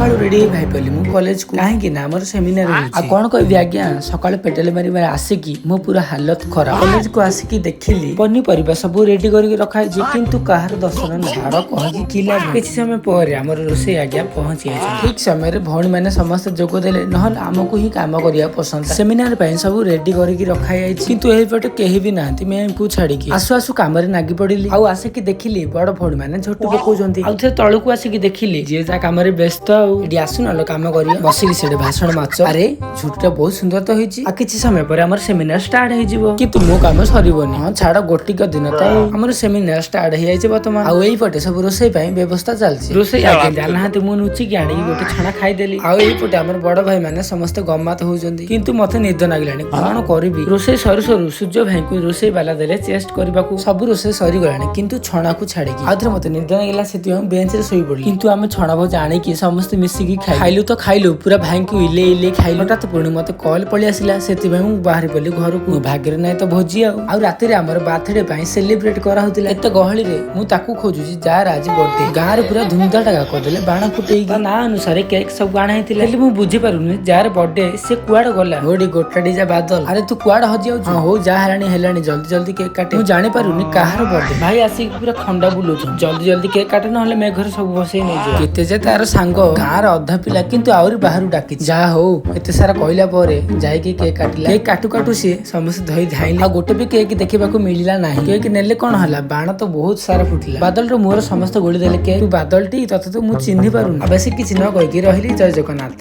ସକାଳୁ ରେଡି ହେଇ ଭାଇ ପଡିଲି ମୁଁ କଲେଜକୁ, କାହିଁକି ନା ଆମର ସେମିନାର ହେଉଛି। ଆଉ କଣ କହିବି ଆଜ୍ଞା, ସକାଳୁ ପେଡାଲ ମାରି ମାରି ଆସିକି ମୋ ପୁରା ହାଲତ ଖରାପ। କଲେଜକୁ ଆସିକି ଦେଖିଲି ପନିପରିବା ସବୁ ରେଡି କରିକି ରଖା ହେଇଛି, କିନ୍ତୁ କାହାର ଦର୍ଶନ ନାହିଁ। ଛାଡ଼, କହିକି କି ଲାଭ? କିଛି ସମୟ ପରେ ଆମର ରୋଷେଇ ଆଜ୍ଞା ପହଞ୍ଚି ଯାଇଛନ୍ତି। ଠିକ ସମୟରେ ଭଉଣୀ ମାନେ ସମସ୍ତେ ଯୋଗ ଦେଲେ, ନହେଲେ ଆମକୁ ହିଁ କାମ କରିବାକୁ ପସନ୍ଦ। ସେମିନାର ପାଇଁ ସବୁ ରେଡି କରିକି ରଖା ଯାଇଛି, କିନ୍ତୁ ଏଇପଟେ କେହି ବି ନାହାନ୍ତି ମ୍ୟାମକୁ ଛାଡିକି। ଆସୁ ଆସୁ କାମରେ ନାଗି ପଡିଲି। ଆଉ ଆସିକି ଦେଖିଲି ବଡ ଭଉଣୀ ମାନେ ଝୋଟି ପକଉଛନ୍ତି। ଆଉ ଥରେ ତଳକୁ ଆସିକି ଦେଖିଲି ଯିଏ ଯାହା କାମରେ ବ୍ୟସ୍ତ। ଆଉ ଏଠି ଆସୁ ନହେଲେ କାମ କରିବା, ବସିକି ସେଠି ଭାଷଣ ମାଛ। ଆରେ, ଝୋଟିଟା ବହୁତ ସୁନ୍ଦର ତ ହେଇଛି। ଆଉ କିଛି ସମୟ ପରେ ଆମର ସେମିନାର ଷ୍ଟାର୍ଟ ହେଇଯିବ, କିନ୍ତୁ ମୋ କାମ ସରିବନି। ହଁ ଛାଡ, ଗୋଟିକ ଦିନ ତ। ଆଉ ଆମର ସେମିନାର ଷ୍ଟାର୍ଟ ହେଇଯାଇଛି ବର୍ତ୍ତମାନ। ଆଉ ଏଇପଟେ ସବୁ ରୋଷେଇ ପାଇଁ ବ୍ୟବସ୍ଥା ଚାଲିଛି। ରୋଷେଇ ଆଜ୍ଞା ଜାଣିନାହାନ୍ତି, ମୁଁ ଲୁଚିକି ଆଣିକି ଗୋଟେ ଛଣା ଖାଇଦେଲି। ଆଉ ଏଇପଟେ ଆମର ବଡ ଭାଇ ମାନେ ସମସ୍ତେ ଗମାତ ହଉଛନ୍ତି, କିନ୍ତୁ ମତେ ନିଦ ଲାଗିଲାଣି, କଣ କରିବି? ରୋଷେଇ ସରୁ ସରୁ ସୂର୍ଯ୍ୟ ଭାଇଙ୍କୁ ରୋଷେଇ ବାଲା ଦେଲେ ଟେଷ୍ଟ କରିବାକୁ। ସବୁ ରୋଷେଇ ସରିଗଲାଣି, କିନ୍ତୁ ଛଣାକୁ ଛାଡିକି। ଆଉ ଥରେ ମତେ ନିଦ ଲାଗିଲା, ସେଥିପାଇଁ ମୁଁ ବେଞ୍ଚରେ ଶୋଇ ପଡିଲି। କିନ୍ତୁ ଆମେ ଛଣା ଭଜା ଆଣିକି ସମସ୍ତେ ମିଶିକି ଖାଇଲୁ ତ ଖାଇଲୁ, ପୁରା ଭାଇଙ୍କୁ ଇଲେ ଇଲେ ଖାଇଲୁ। ହଠାତ୍ ପୁଣି ମତେ କଲ୍ ପଳେଇ ଆସିଲା, ସେଥିପାଇଁ ମୁଁ ବାହାରି ପଡିଲି ଘରକୁ। ମୋ ଭାଗ୍ୟରେ ନାହିଁ ତ ଭୋଜି। ଆଉ ରାତିରେ ଆମର ବାର୍ଥଡେ ପାଇଁ ସେଲିବ୍ରେଟ କରାହଉଥିଲା। ଏତେ ଗହଳିରେ ମୁଁ ତାକୁ ଖୋଜୁଛି ଯାହାର ଆଜି ବର୍ଥଡେ। ଗାଁରେ ପୁରା ଧୁମଧାଡାକା କରିଦେଲେ ବାଣ ଫୁଟେଇକି। ତା ନାଁ ଅନୁସାରେ କେକ୍ ସବୁ ଆଣା ହେଇଥିଲା, ହେଲେ ମୁଁ ବୁଝିପାରୁନି ଯାହାର ବର୍ଥଡେ ସେ କୁଆଡେ ଗଲା। ମୋଠି ଗୋଟା ଡିଜା ବାଦଲ, ଆରେ ତୁ କୁଆଡେ ହଜି ଯାଉଛୁ? ହଁ ହଉ, ଯାହା ହେଲାଣି ହେଲାଣି, ଜଲ୍ଦି ଜଲ୍ଦି କେକ୍ କାଟେ। ମୁଁ ଜାଣିପାରୁନି କାହାର ବର୍ଥଡେ। ଭାଇ ଆସିକି ପୁରା ଖଣ୍ଡା ବୁଲଉଛନ୍ତି, ଜଲ୍ଦି ଜଲ୍ଦି କେକ୍ କାଟେ, ନହେଲେ ମେଘରେ ସବୁ ଭସେଇ ନେଇଯିବ। କେତେ ଯେ ତାର ସାଙ୍ଗ, ଗାଁର ଅଧା ପିଲା, କିନ୍ତୁ ଆହୁରି ବାହାରୁ ଡାକିଛି। ଯାହା ହଉ, ଏତେ ସାରା କହିଲା ପରେ ଯାଇକି କେକ୍ କାଟିଲା। କେକ୍ କାଟୁ କାଟୁ ସିଏ ସମସ୍ତେ ଧରି ଧାଇଁଲେ, ଆଉ ଗୋଟେ ବି କେକ୍ ଦେଖିବାକୁ ମିଳିଲା ନାହିଁ। କେକ୍ ନେଲେ କଣ ହେଲା, ବାଣ ତ ବହୁତ ସାରା ଫୁଟିଲା। ବାଦଲର ମୁହଁରେ ସମସ୍ତେ ଗୋଳି ଦେଲେ କେକ୍। ତୁ ବାଦଲଟି, ତତେ ତ ମୁଁ ଚିହ୍ନି ପାରୁନି। ଆଉ ବେଶୀ କିଛି ନ କହିକି ରହିଲି। ଜୟ ଜଗନ୍ନାଥ।